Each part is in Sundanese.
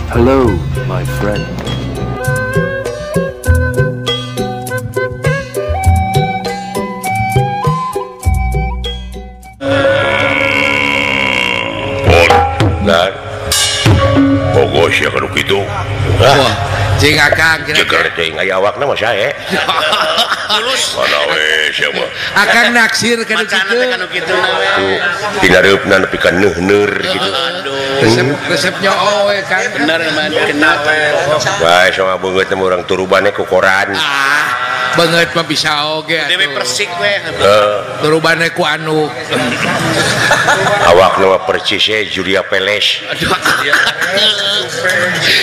Hello, my friend. Nah, pogo sia kanu kitu. Wah, jeung akang jeger teuing aya awakna mah sae. Mulus. Mana we sia mah. Akang naksir kanu kitu. Tina reupna nepi ka neuhneur kitu. Aduh. Resep nyoo we Kang. Bener mah kenal we. Bae sama beungeut mah urang turubane ku koran. Ah, beungeut mah bisa oge atuh. Dewe persik we. Turubane ku anu. Awakna mah persis e Julia Peles.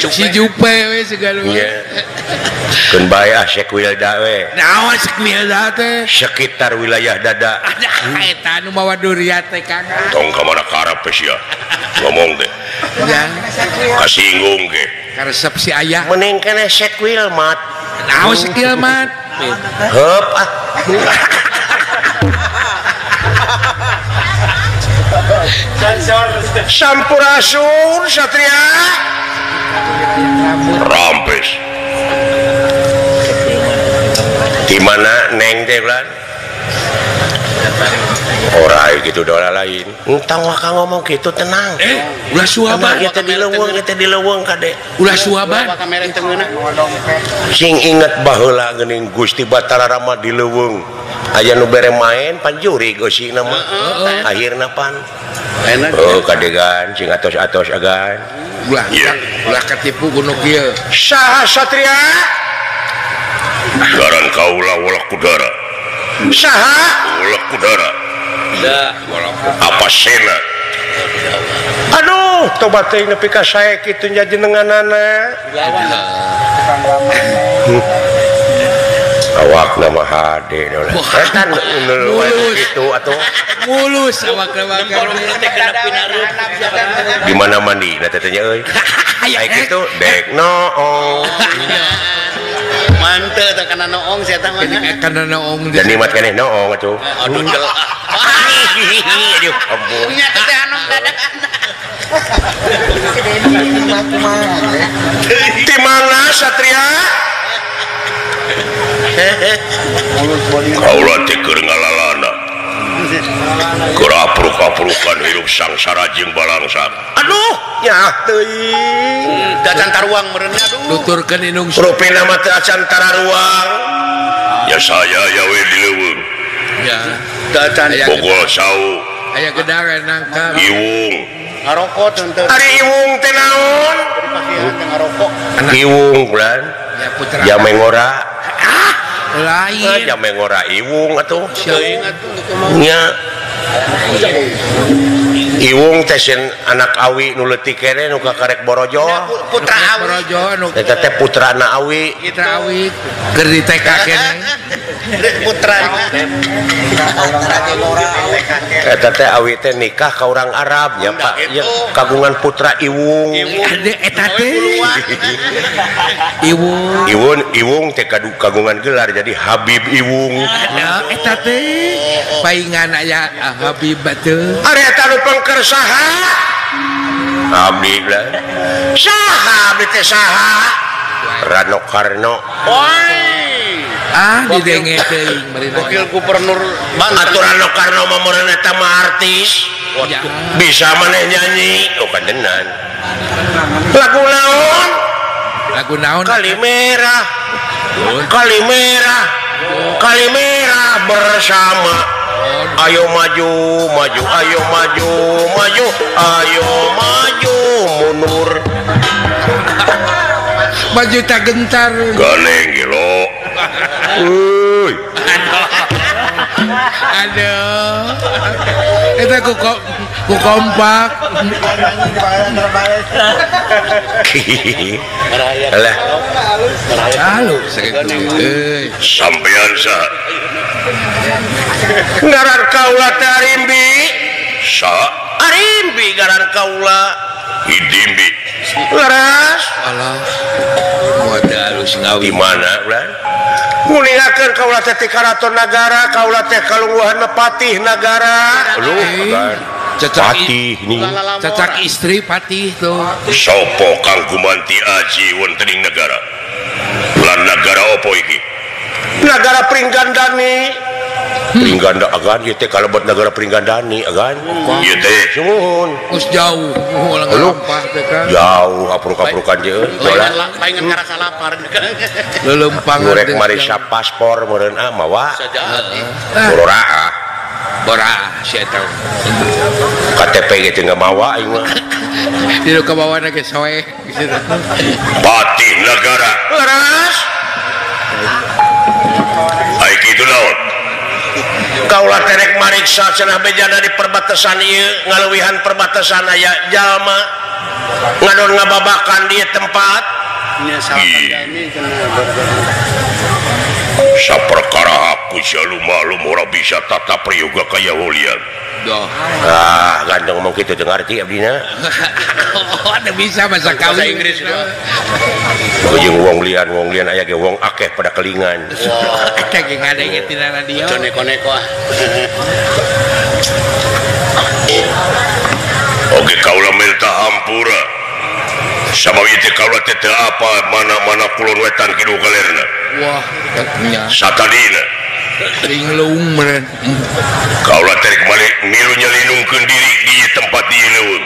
Si Jupe we segala. Nya. Keun bae ah Sekwilda we. Naon Sekwilda teh? Sekitar wilayah dada. Eta anu mawa durian teh Kang. Tong ka mana karep sia. Ngomong teh. Ya. Kasinggung ge. Karesep si ayah. Mending keneh Sekwilmat. Naon Sekwilmat? Heup ah. Sampurasun Satria. Rampes. Di mana neng teh bulan? Ora gitu dola lain. Entang waka ngomong gitu tenang. Ulah suaban ieu teh di leuweung, ieu teh di leuweung kade. Ulah suaban. Sing inget baheula geuning Gusti Batara Rama di leuweung. Aya nu bere main panjuri geusina mah. Akhirna pan. Oh kadegan sing atos-atos agan. Ulah ulah katipu kuno kieu. Saha Satria? Ngaran kaula Wolok Kudara. Saha? Wolok Kudara. Apa sena? Aduh, tobat teuing nepi ka sae kitu nya jenenganana. Awakna mah hade dolah. Eta nu kitu atuh. Mulus awakna mah. Di mana mandi na teh nya euy. Aya kitu dek noong. Manteu teh kana noong sia tah mah. Kana noong. Dan nikmat keneh noong atuh. Aduh jelas. Aduh ampun. Nya teh anu dadakan. Di mana Satria? Kaula teh keur ngalalana. Keur apruk-aprukan hirup sangsara jeung balangsa. Aduh, nyaah teuing. Da acan taruang meureun aduh. Nuturkeun indung rupina mah teu acan tararuang. Ya saya ya we di leuweung. Ya. Da acan pokol sau. Aya gedang nangka. Iwung. Ngarokok teu. Ari iwung teh naon? Ngarokok. Iwung bulan. Ya putra. Ya mengora. Lain. Ya mengora iwung atuh. Teuing atuh nya. Iwung teh sieun anak awi nu leutik keneh nu kakarek borojo. Putra awi. Borojo nu eta teh putrana awi. Putra awi keur di TK keneh. Putra. Eta teh awi teh nikah ka urang Arab nya Pak. Ya kagungan putra Iwung. Eta teh. Iwung. Iwung Iwung teh kagungan gelar jadi Habib Iwung. Eta teh paingan aya Habib teh. Ari eta nu pengker saha? Abdi lah. Saha abdi teh saha? Rano Karno. Oi. Ah didenge teuing meureun. Wakil Gubernur Banten. Atuh Rano Karno mah meureun eta mah artis. Bisa maneh nyanyi. Oh kadenan. Lagu naon? Lagu naon? Kali merah. Kali merah. Kali merah bersama. Ayo maju, maju, ayo maju, maju, ayo maju mundur. Maju tak gentar. Galeng gelo. Uy. Aduh. Eta ku kompak. Alah. Halus sakitu. Euy. Sampean sa. Ngaran kaula teh Arimbi. Sa Arimbi ngaran kaula. Hidimbi. Laras. Alah. Moal halus ngawi. Di mana ulah? Nguningakeun kaula teh ti karaton nagara, kaula teh kalungguhan patih nagara. Aduh, Patih nih. Cacak istri patih tuh. Sopo kang gumanti aji wonten ing negara? Lan negara opo iki? Negara Pringgandani. Pringganda agan ieu teh kalebet negara Pringgandani agan. Ieu teh sungguhun. Geus jauh ulah ngalampah teh kan. Jauh apruk-aprukan jeung paingan ngarasa lapar. Leuleumpangan rek marisa paspor meureun ah mawa. Bororaah. Bora si eta. KTP ge teu mawa aing mah. Di nu kabawana ge soe. Patih negara. Leres. Ai kitu naon? Kaula terek mariksa cenah bejana di perbatasan ieu ngaleuwihan perbatasan aya jalma ngadon ngababakan di tempat nya salapan jalmi cenah saperkara aku jalu malum ora bisa tata prayoga kaya holian. Ah, gandeng ngomong kitu teu ngarti abdina. Oh, teu bisa bahasa bahasa Inggris. Jeung wong lian aya ge wong akeh pada kelingan. Eta ge ngadenge tina radio. Aja neko-neko ah. Oke kaula minta hampura. Sabab ieu teh kaula teh teu apa mana-mana kulon wetan kidul kalerna. Wah, nya. Satadina. Linglung meureun. Kaula teh balik milu nyelinungkeun diri di tempat ieu leuweung.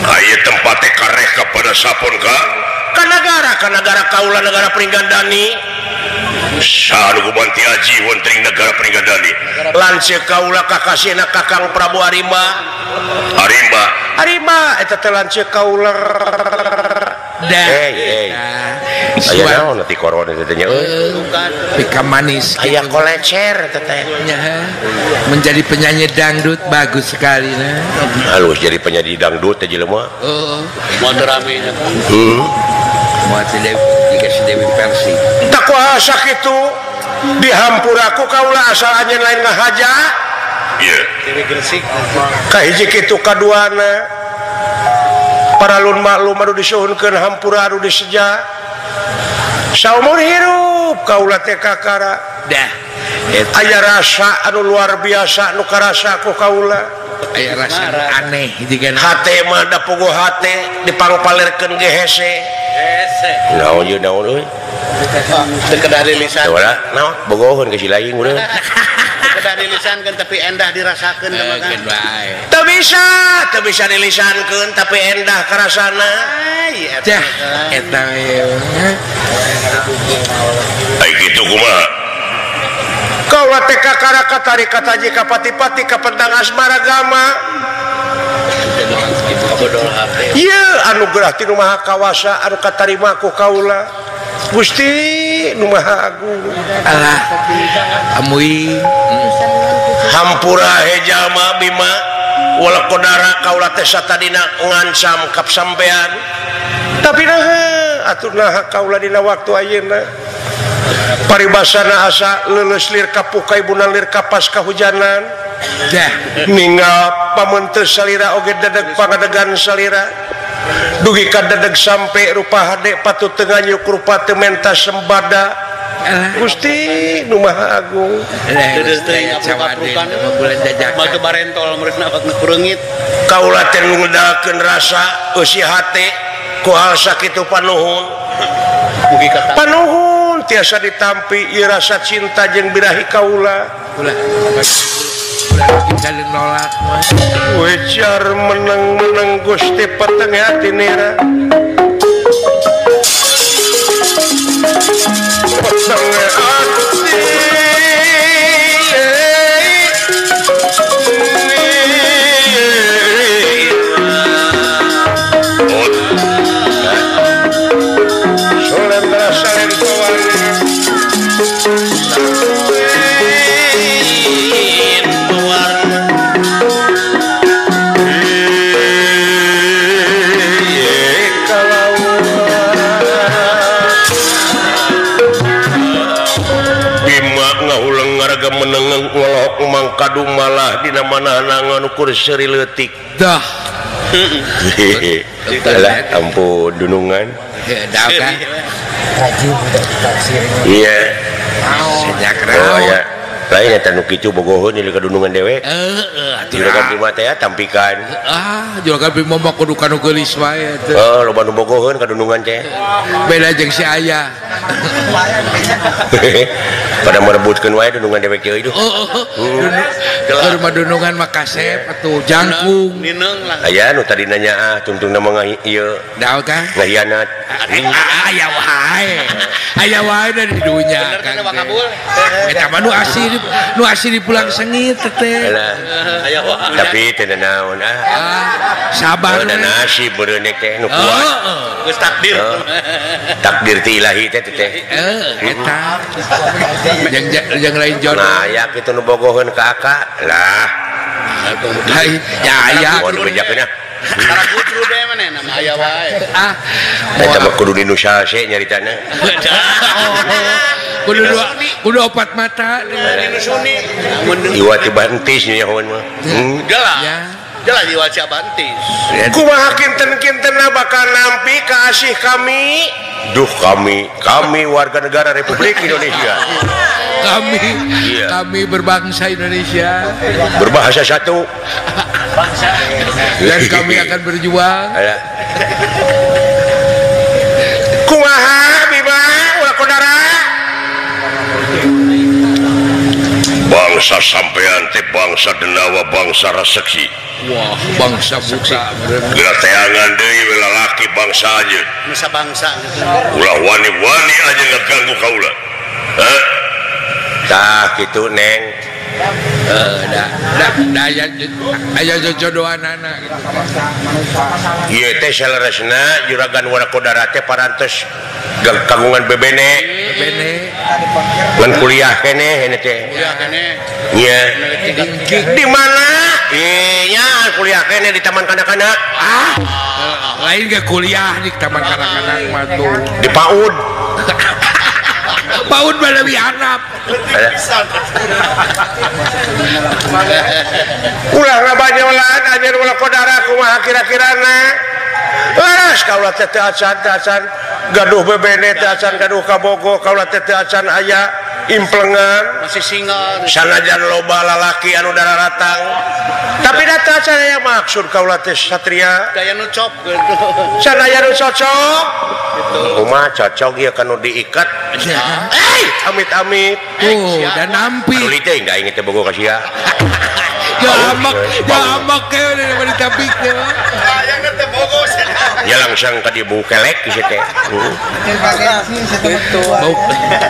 Aya tempat teh kareh kepada sapon ka? Ka negara kaula negara Pringgandani. Saha nu gumanti aji wonten ing negara Pringgandani? Lanceuk kaula kakasihna Kakang Prabu Arimba. Arimba. Arimba eta teh lanceuk kaula. Dah. Hey. Aya naon ti corona teh nya euy. Pika manis. Aya kolecer teh teh. Menjadi penyanyi dangdut bagus sekali nah. Halus jadi penyanyi dangdut teh jelema. Heeh. Motor rame nya. Heeh. Moal dikasih Dewi Persik. Tak kuasa kitu dihampura ku kaula asal anjeun lain ngahaja. Ieu. Dewi Gresik. Kahiji kitu kaduana. Paralun maklum anu disuhunkeun hampura anu diseja. Saumur hirup kaula teh kakara. Dah. Aya rasa anu luar biasa nu karasa ku kaula. Aya rasa aneh jiga hate mah da puguh hate dipangpalerkeun ge hese. Hese. Naon ieu naon euy? Teu kedah dilisan. Naon bogoheun ka si lain urang. Teu kedah dilisankeun tapi endah dirasakeun teh mah kan. Teu bisa dilisankeun tapi endah karasana. Dah eta we. Ai kitu kumaha? Kaula teh kakara katari kataji ka pati-pati ka pentang asmara gama. Ieu anugerah ti Nu Maha Kawasa anu katarima ku kaula. Gusti Nu Maha Agung. Alah. Amui. Hampura hejalma bima wala kodara kaula teh satadina ngancam kap sampean. Tapi naha atuh naha kaula dina waktu ayeuna. Paribasana asa leuleus lir kapuka ibuna lir kapas kahujanan. Dah ninggal pamenteu salira oge dedeg pangadegan salira. Dugi ka dedeg sampe rupa hade patut teu nganyuk rupa teu menta sembada. Gusti Nu Maha Agung. Deudeuh teuing apruk-aprukan mah teu barentol meureun awak nu kureungit. Kaula teh nu ngedalkeun rasa eusi hate ku hal sakitu panuhun. Mugi kata panuhun tiasa ditampi ieu rasa cinta jeung birahi kaula. Ulah ulah kita nolak mah. Wejar meneng-meneng Gusti peteng hati nira. Peteng hati. Mangkadu malah dina mana ukur seri leutik dah. Alah ampun dunungan. Dah kan. Iya. Oh ya. Lain eta nu kitu bogoheun ieu kadunungan dewek. Heeh, juragan Bima teh tampikan. Ah, juragan Bima mah kudu kanu geulis wae teh. Heeh, loba nu bogoheun kadunungan teh. Beda jeung si aya. Pada merebutkeun wae dunungan dewek ieu itu. Heeh. Keur mah dunungan mah kasep atuh jangkung. Nineung lah. Aya nu tadi nanya ah tungtungna mah ieu. Daun kah? Ngahianat. Aya wae. Aya wae da di dunya. Bener kana kabul. Eta mah nu asli nu asli di pulang sengit teh. Tapi teu naon ah. Sabar. Da nasib beureun teh nu kuat. Geus takdir. Takdir ti ilahi teh teh. Eta. Jeung lain jodoh. Nah, aya kitu nu bogoheun ka aka. Lah. Ya aya. Kudu bejakeun ah. Tara gudru deh manehna mah aya wae. Ah. Eta mah kudu di nu sase nyaritana. Kudu dua, kudu opat mata. Iwa ti bantis nyahoan mah. Jelas. Jelas iwa si bantis. Kumaha kinten-kintenna bakal nampi ka asih kami? Duh kami warga negara Republik Indonesia. Kami iya. Kami berbangsa Indonesia. Berbahasa satu. Bangsa. Dan kami akan berjuang. Kumaha Bima ulah kodara. Bangsa sampean teh bangsa denawa bangsa reseksi. Wah, bangsa buta. Geura teangan deui we lalaki bangsa anjeun. Nusa bangsa. Ulah wani-wani anjeun ngaganggu kaula. Heh. Tah kitu Neng. Da aya jojodohanana gitu. Ieu teh saleresna juragan Warakodara teh parantos kagungan bebene. Bebene. Ngan kuliah keneh ini teh. Kuliah keneh. Iya. Di mana? Iya, kuliah keneh di taman kanak-kanak. Ah, lain ge kuliah di taman kanak-kanak mah tuh. Di PAUD. PAUD mah leuwih handap. Ulah ngabanyolan anjeun ulah kodara kumaha kira-kirana. Laras kaula teh teu acan gaduh bebene teu acan gaduh kabogo kaula teh teu acan aya implengan masih single sanajan loba lalaki anu dararatang tapi da teu acan aya maksud kaula teh satria daya nu cop gitu sanaya nu cocok gitu kumaha cocok ieu kanu diikat eh amit-amit tuh dan nampi anu teh da aing teh bogo ka sia jamak ke udah ditampik teh hayang teh bogo ya langsung ka di bau kelek geus teh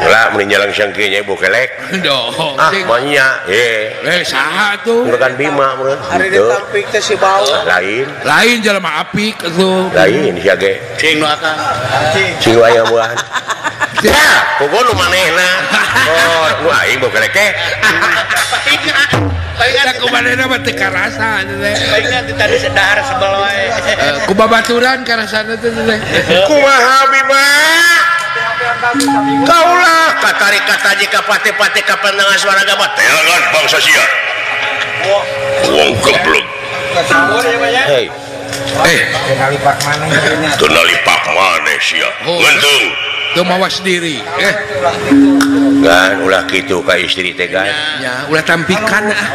lah mun langsung kieu nya bau kelek ah mah eh saha tuh Juragan Bima mun ari ditampik teh si bau lain lain jelema apik atuh lain sia ge cing nu akang cing aya buahan ya pogo nu manehna oh nu aing bau kelek teh Da kumanehna mah teu karasa teh. Palingan teh tadi dahar sebel wae. Ku babaturan karasana teh teh. Kumaha Bima? Kaulah katarik kataji ka pate-pate ka pandangan suara mah teangan bangsa sia. Wong geblek. Hei. Teu nalipak maneh sia. Ngentung. Teu mawas diri. Gan ulah kitu ka istri teh gan. Ya, ulah tampikan ah.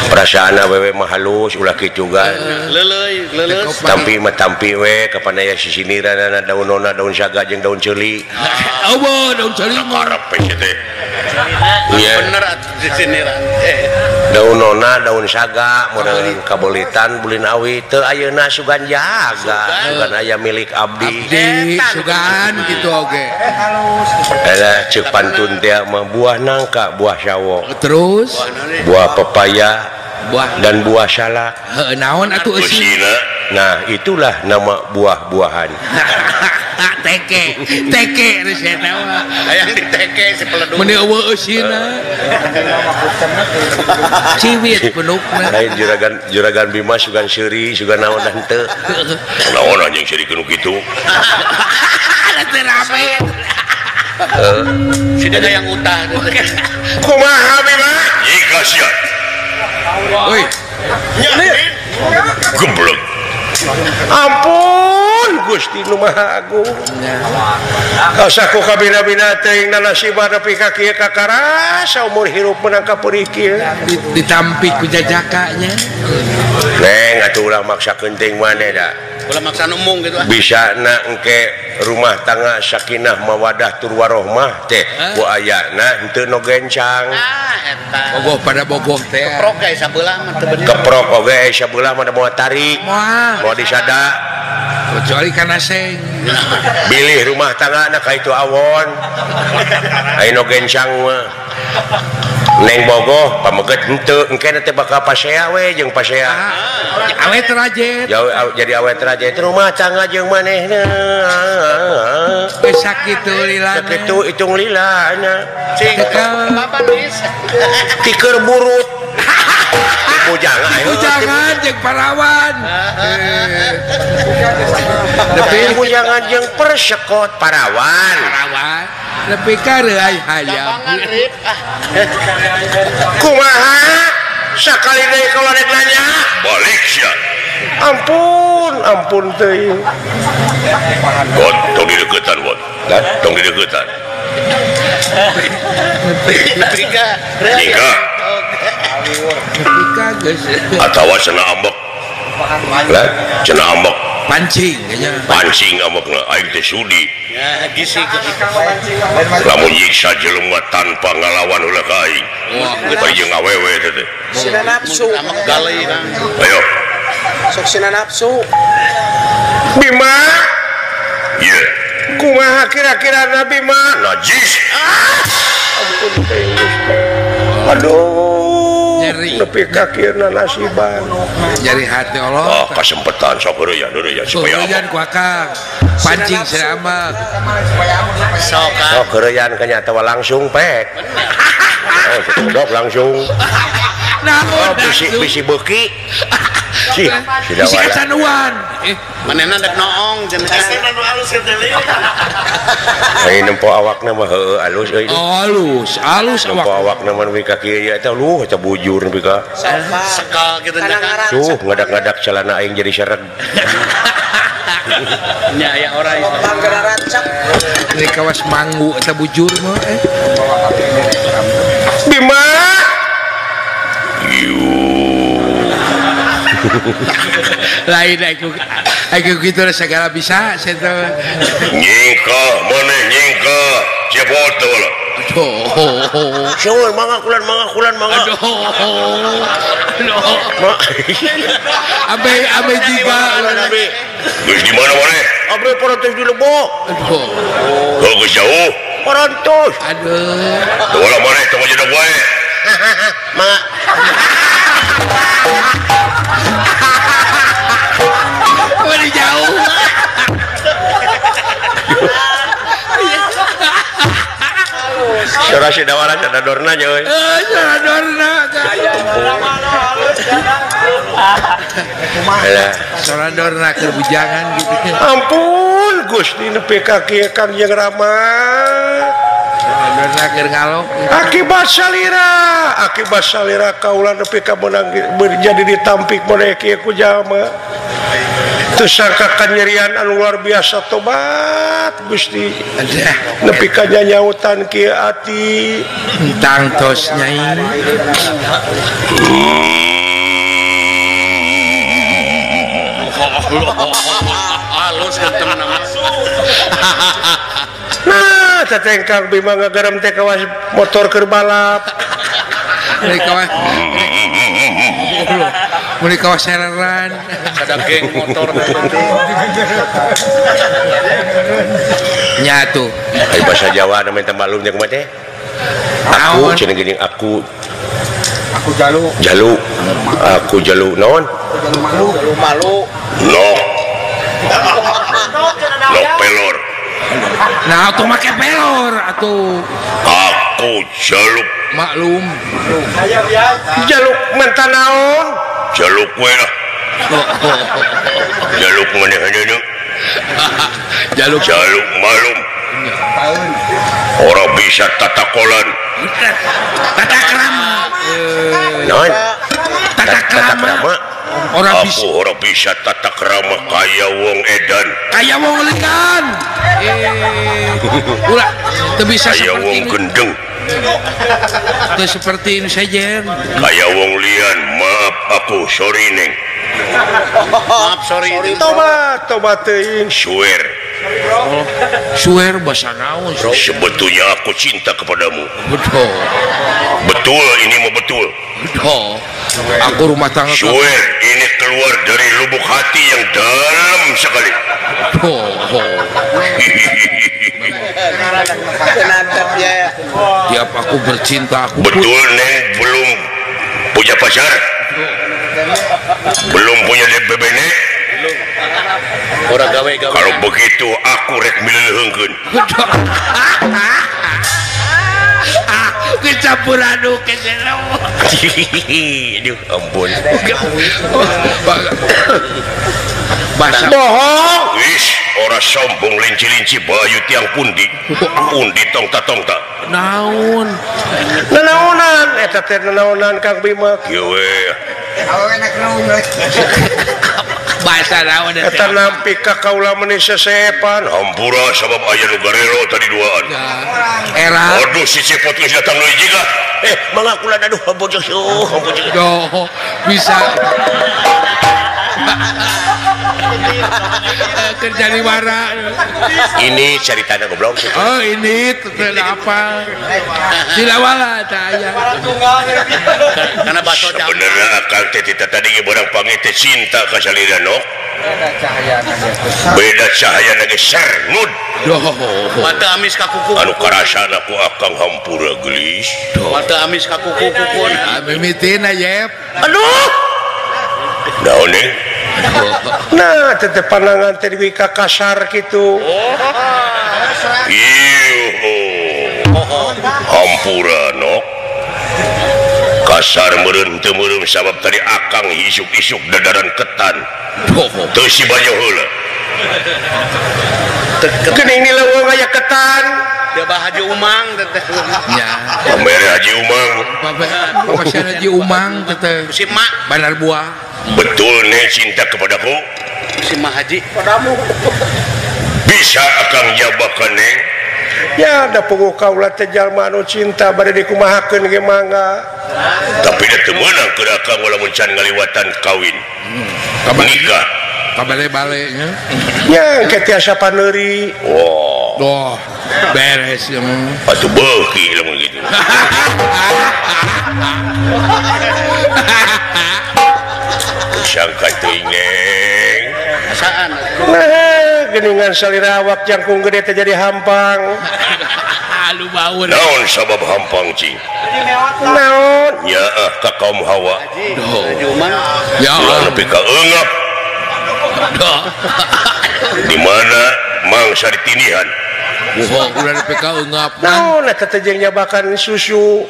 Perasaan awewe mah halus ulah kitu gan. Leuleui, leuleus. Tampi mah tampi we kapan aya sisiniranana daun nona daun saga jeung daun ceuli. Eueuh daun ceuli mah karep we teh. Iya. Bener atuh sisiniran. Daun nona daun saga mun kabeulitan bulin awi teu ayeuna sugan jaga, sugan aya milik abdi. Abdi sugan gitu oge. Alah ceuk pantun teh mah buah nangka, buah sawo. Terus buah pepaya, buah dan buah salak. Heuh naon atuh eusina? Nah, itulah nama buah-buahan. Teke, teke geus eta mah. Hayang diteke si peleduh. Meuni eueuh eusina. Ciwit penukna. Lain juragan Bima sugan seuri, sugan naon dan teu. Naon anjing seuri kudu kitu. Teu rame. Si dada yang utah. Kumaha Bima? Jika sia. Woi. Geblek. Ampun Gusti nu Maha Agung. Asa ku kabina-bina teuing nanasiba nepi ka kieu kakarasa umur hirup menang ka peurih kieu. Ditampik ku jajaka nya. Neng atuh ulah maksa keuting maneh da. Ulah maksa embung gitu ah. Bisa na engke rumah tangga sakinah mawadah tur warohmah teh ku ayana henteu nu gencang. Ah eta. Bogoh pada bogoh teh. Keprok ge sabelah mah teu bener. Keprok oge sabelah mah moal tarik. Moal disada. Kecuali kana seng. Bilih rumah tangga na ka itu awon. Aya nu gencang mah. Neng bogoh pameget henteu engke teh bakal pasea we jeung pasea. Awet rajet. Jadi awet rajet rumah tangga jeung manehna. Geus sakitu lilana. Sakitu hitung lilana. Cing. Bapak Luis. Tiker burut. Bujangan, bujangan jeung parawan. Lebih bujangan jeung persekot parawan. Parawan. Lebih ka reuay hayam. Kumaha? Sakali deui kalau rek nanya, balik sia. Ampun, ampun teuing. Bot, tong dideukeutan, Bot. Tong dideukeutan. Nikah. Atawa cenah ambek. Lah, cenah ambek. Pancing kayaknya. Pancing ambekna aing teh sudi. Ya, gisik. Lamun nyiksa jelema tanpa ngalawan ulah ka aing. Wah, jeung awewe teh teh. Sina nafsu. Ambek galeuy Kang. Ayo. Sok sina nafsu. Bima. Ieu. Kumaha kira-kira Nabi mah? Najis. Ah! Ampun teh. Aduh. Nyeri. Nepi ka kieuna nasiban. Nyeri hati Allah. Oh, kasempatan sok heureuyah heureuyah supaya heureuyah ku akang. Pancing sia mah. Sok sok heureuyah kanya atawa langsung pek. Oh, dok langsung. Naon? Oh, bisi bisi beuki. Sih, bisi kacanuan. Manehna dek noong cenah. Anu alus teh. Ai nempo awakna mah heueuh alus euy. Oh, alus, alus awak. Nempo awakna mah nepi ka kieu eta luh eta bujur nepi ka. Sekal kitu nya kan. Tuh ngadak-ngadak celana aing jadi sereg. Nya aya orai. Di kawas manggu eta bujur mah eh. Bima. Lain aku gitu segala bisa saya tahu. Nyingka mana nyingka cepot lah. Aduh. Syul mangga kulan mangga kulan mangga. Aduh. Aduh. Abe abe juga. Geus di mana mana? Abe parantos di Lebok. Aduh. Oh geus jauh. Parantos. Aduh. Tuh lah mana tong aja wae. Mangga. Udah jauh. Sora si dawara sada dorna nya euy. Sora dorna. Sora dorna keur bujangan gitu. Ampun Gusti nepi ka kieu Kang Jeung Rama. Dorna keur ngalok. Akibat salira kaula nepi ka meunang jadi ditampik maneh kieu ku jalma. Teu sangka kanyerian anu luar biasa tobat Gusti. Nepi ka nyanyautan kieu ati. Tangtos nyai. Halus temen. Nah, teteh Kang Bima ngagarem teh kawas motor keur balap. Meuli kawas. Meuli kawas seleran. Ada geng motor. Nya tuh. Ai bahasa Jawa na minta maklum nya kumaha teh? Aku cenah geuning aku. Aku jalu. Jalu. Aku jalu naon? Jalu malu. Jalu malu. Nok. Nok pelor. Nah, atuh make pelor atuh. Aku jaluk maklum. Jaluk menta naon? Jaluk we lah. Jaluk manehna. Jaluk jaluk malum. Orang bisa tatakolan. Tata krama. Naon? Tata krama. Ora bisa. Aku ora bisa tata krama kaya wong edan. Kaya wong likan. Ulah teu bisa kaya seperti wong gendeng. Teu seperti ini saja. Kaya wong lian, maaf aku sorry neng. Maaf sorry. Tobat, tobat teuing swear. Oh, swear bahasa naon? Sebetulnya aku cinta kepadamu. Betul. Betul ini mau betul. Betul. Aku rumah tangga. Swear ini keluar dari lubuk hati yang dalam sekali. Oh, oh. Tiap aku bercinta aku betul neng belum punya pacar. Belum punya DPBN. Ora gawe-gawe. Kalau begitu aku rek mileuheungkeun. Kecampur aduk keselo. Aduh ampun. Bahasa bohong. Wis ora sombong linci-linci bayu tiang pundi. Pundi tongta-tongta. Naon? Nanaonan eta teh nanaonan Kang Bima. Kieu we. Bahasa naon eta nampi ka kaula meuni sesepan. Hampura sabab aya nu garelo tadi duaan. Era. Aduh si cepot geus datang deui jiga. Mangga kula aduh bojong bojong. Doh, bisa. Kerja di mana? Ini ceritanya goblok. Oh, ini apa? Silawala tanya. Karena baso sebenarnya akang teh tadi barang panggil teh cinta ka salira no. Beda cahaya lagi sernud. Mata amis ka kuku. Anu karasana ku akang hampura geulis. Mata amis ka kuku kukun. Mimitina yep. Aduh. Naon nih? Nah, tetep pandangan teh di kasar gitu. Iuh. Hampura nok. Kasar meureun teu meureun sabab tadi akang isuk-isuk dadaran ketan. Teu si banyo heula. Geuning ni leuweung aya ketan. Dia bah Haji Umang teteh. Ya. Pamere Haji Umang. Pamere Haji Umang teteh. Si mak Bandar Buah. Betul nih cinta kepadaku. Si mak Haji padamu. Bisa akang jabakan neng. Ya da puguh kaula teh jalma anu cinta bade dikumahakeun ge mangga. Tapi da teu meunang keur akang lamun can ngaliwatan kawin. Nikah. Kabale-bale nya. Nya engke tiasa paneuri. Wah. Doh, beres ya mah. Atuh beuki lamun kitu. Sangka teuing neng. Asaan. Nah, geuningan salira awak jangkung gede teh jadi hampang. Lu baur. Naon sabab hampang cing? Naon? Nyaah ka kaum Hawa. Ya. Ulah nepi ka eungap. Di mana mangsa ditinihan. Bohong ulah nepi ka eungap. Naon eta teh jeung nyabakan susu.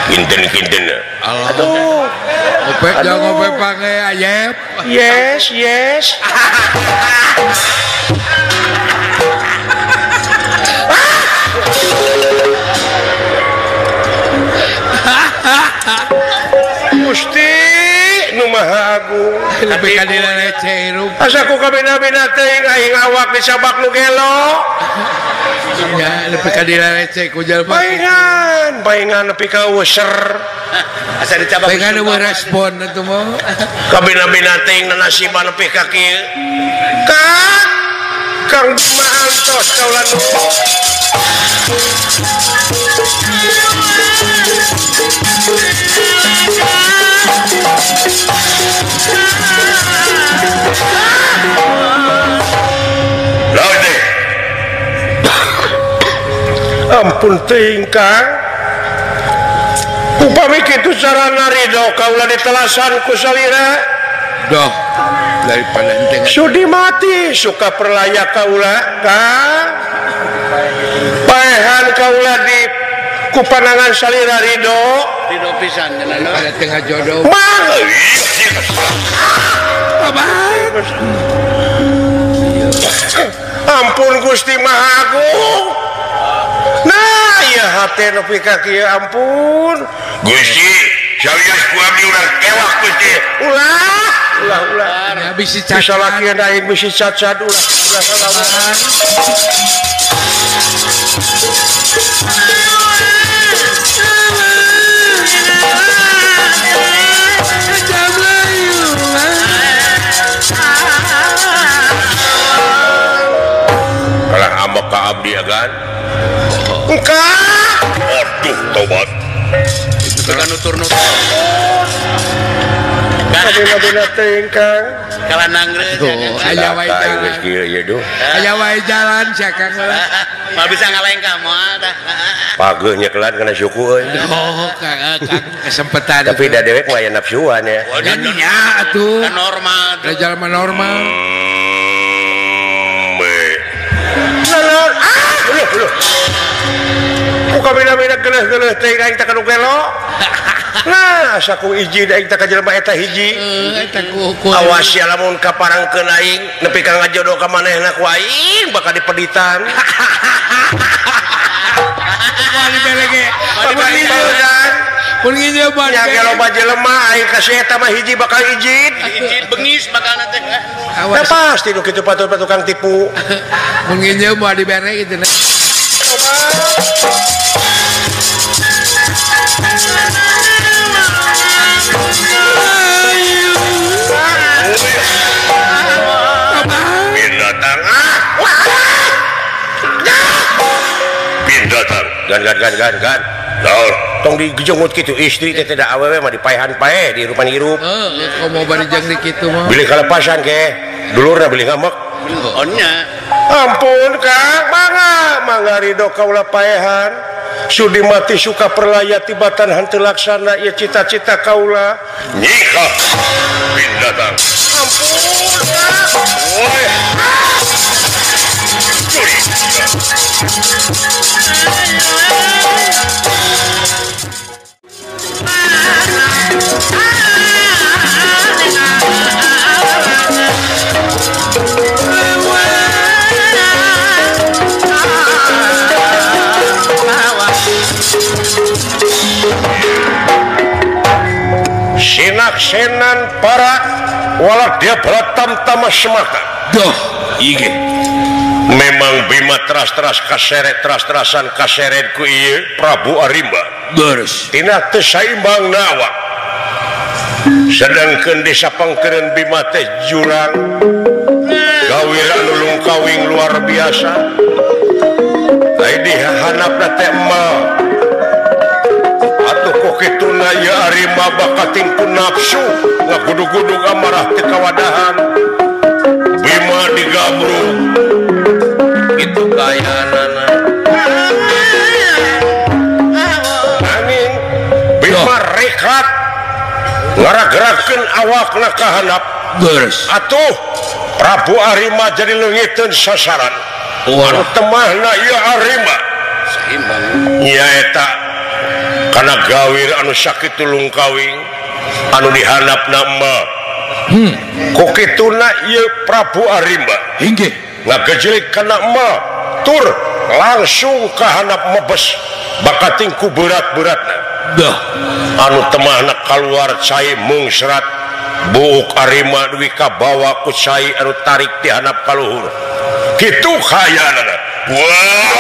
Kinten-kinten. Aduh. Ngope jangan ngope pange ayep. Yes, yes. Gusti nu Maha Agung. Lebih ka dileceh hirup. Asa ku kabina-bina teuing aing awak disabak nu gelo. Ya, lebih ka dileceh ku jalma. Paingan, paingan nepi ka weuser. Asa dicabak. Paingan eueuh respon atuh mah. Kabina-bina teuing nanasiban nepi ka kieu. Kang Kang Bima antos kaula nu. Ampun teuing Kang. Upami kitu carana ridho kaula ditelasan ku salira. Doh, daripada ente sudi mati suka perlaya kaula Kang. Paehan kaula di ku panangan salira ridho. Ridho pisan daripada tengah jodoh. Mang. Ampun Gusti Maha Agung. Nah, ya hate nepi ka kieu ampun. Gusti, Sawios ku abdi urang kewak Gusti. Ulah, ulah, ulah. Ya bisi cacat. Bisa lakian aing bisi cacat ulah, ulah salaman. Kalah ambek ka abdi agan. Engka. Aduh tobat. Itu kan nutur-nutur. Kabina-bina teuing Kang. Kalah nangreus. Aya wae jalan. Aya wae jalan sia Kang. Moal bisa ngalengkah moal tah. Pageuh nyekelan kana suku euy. Oh, Kang, kesempetan. Tapi da dewek mah aya nafsuan ya. Nya atuh. Kan normal. Da jalma normal. Naon? Ah, leuh leuh. Ku kabina-bina geuleuh-geuleuh teuing aing teh kanu gelo. Nah, asa ku ijin aing teh ka jelema eta hiji. Eta ku awas ya lamun kaparangkeun aing nepi ka ngajodoh ka manehna ku aing bakal dipeditan. Moal dibelege. Moal Pun nginjeum moal. Nya ge loba jelema aing ka si eta mah hiji bakal ijin. Ijin bengis bakalna teh. Awas. Pasti nu kitu patut tukang tipu. Mun nginjeum moal dibere kitu. Binatang binatang gan gan gan gan gan naon tong digejongut kitu istri teh teh awewe mah dipaehan pae di hirupan hirup. Heeh, komo bari jeung di kitu mah. Bilih kalepasan ke dulurna bilih ngamek. Oh nya. Ampun Kang, mangga mangga ridho kaula paehan. Sudi mati suka perlaya tibatan henteu laksana ieu cita-cita kaula. Nyikah binatang. Ampun Kang. Woi. Sinaksenan para walak dia beratam-tama semata. Duh, ige. Memang Bima teras-teras kaseret teras-terasan kaseret ku ieu Prabu Arimba. Beres. Tina teu saimbang nawa. Sedangkeun desa pangkeureun Bima teh jurang. Gawir anu lungkawing luar biasa. Ai dihanapna teh emal. Atuh ku kituna ieu Arimba bakating ku nafsu ngagudug-gudug amarah teu kawadahan. Bima digabrug. Itu kayanana. Angin Bima rekat ngaragerakeun awakna ka handap. Beres. Atuh Prabu Arimba jadi leungiteun sasaran. Anu temahna ieu Arimba. Saimbang. Nyaeta kana gawir anu sakitu lungkawing anu dihandapna mah. Ku kituna ieu Prabu Arimba. Inggih. Ngagejelik kana emak tur langsung ka handap mebes bakating ku berat-beratna. Dah. Anu temahna kaluar cai mungsrat buuk Arimba dugi ka bawa ku cai anu tarik di handap ka luhur. Kitu kayaanana. Wah.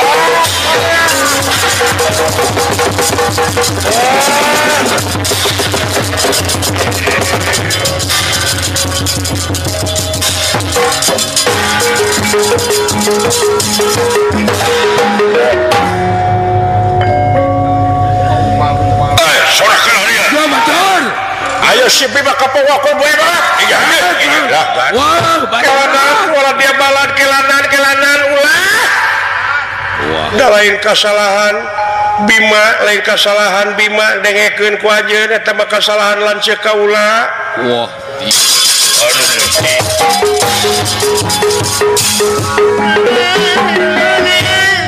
Ayo si Bima kapowako boe banget. Iya, iya. Wah, kelanan ulah dia balan kelanan kelanan ulah. Da lain kasalahan Bima, lain kasalahan Bima dengekeun ku anjeun eta mah kasalahan lanceuk kaula. Wah. Aduh.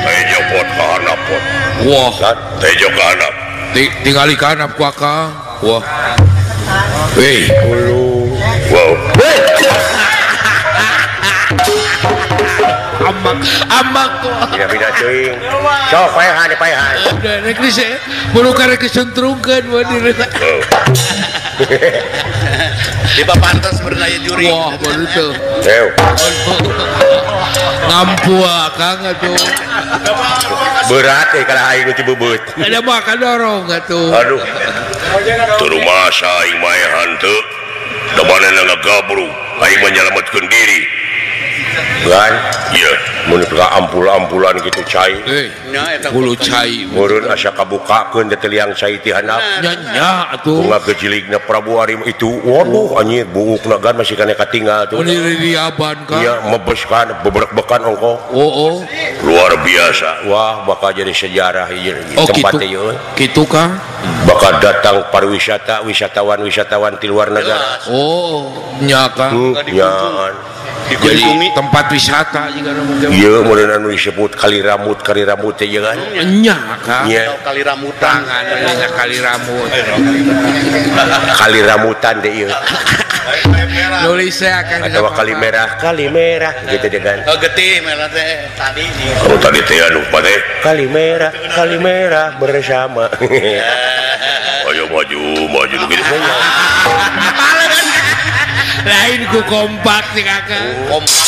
Tejo pot ka handap pot. Wah, tejo ka handap. Tingali ka handap ku akang. Wah. Weh, hulu. Wow. Ampun. Ambak ambak kok. Beda-beda teuing. Sok paehan paehan. Rek geus buru karek kesentrungkeun we di. Di papantas bernaya juri. Wah, baru tuh. Ew. Ngampu akang atuh. Berat kalau aing nu cibebeut. Ada mah kadorong atuh. Aduh. Teu rumasa aing maehan teu. Da manehna ngagabrug, aing mah nyalametkeun diri. Gan, ieu mun ka ampul-ampulan kitu cai. Bulu cai. Meureun asa kabukakeun teh liang cai ti handap. Nya nya atuh. Bunga gejiligna Prabu Arim itu, waduh anjir buukna gan masih kana katinggal tuh. Mun diriaban ka. Iya, mebeskan, beberek-bekan ongkoh. Oh, oh. Luar biasa. Wah, bakal jadi sejarah ieu oh, tempat kitu. Ieu. Kitu ka? Bakal datang pariwisata, wisatawan-wisatawan ti luar negara. Oh, nya ka. Nya. Jadi tempat wisata juga iya meureun anu disebut kali ramut teh ieu kan nya ka nya kali ramutan nya kali ramut kali ramutan teh ieu nulis saya akan atau kali merah gitu deh kan oh getih merah teh tadi oh tadi teh anu teh kali merah bersama ayo maju maju gitu lain ku kompak sih kakak kompak.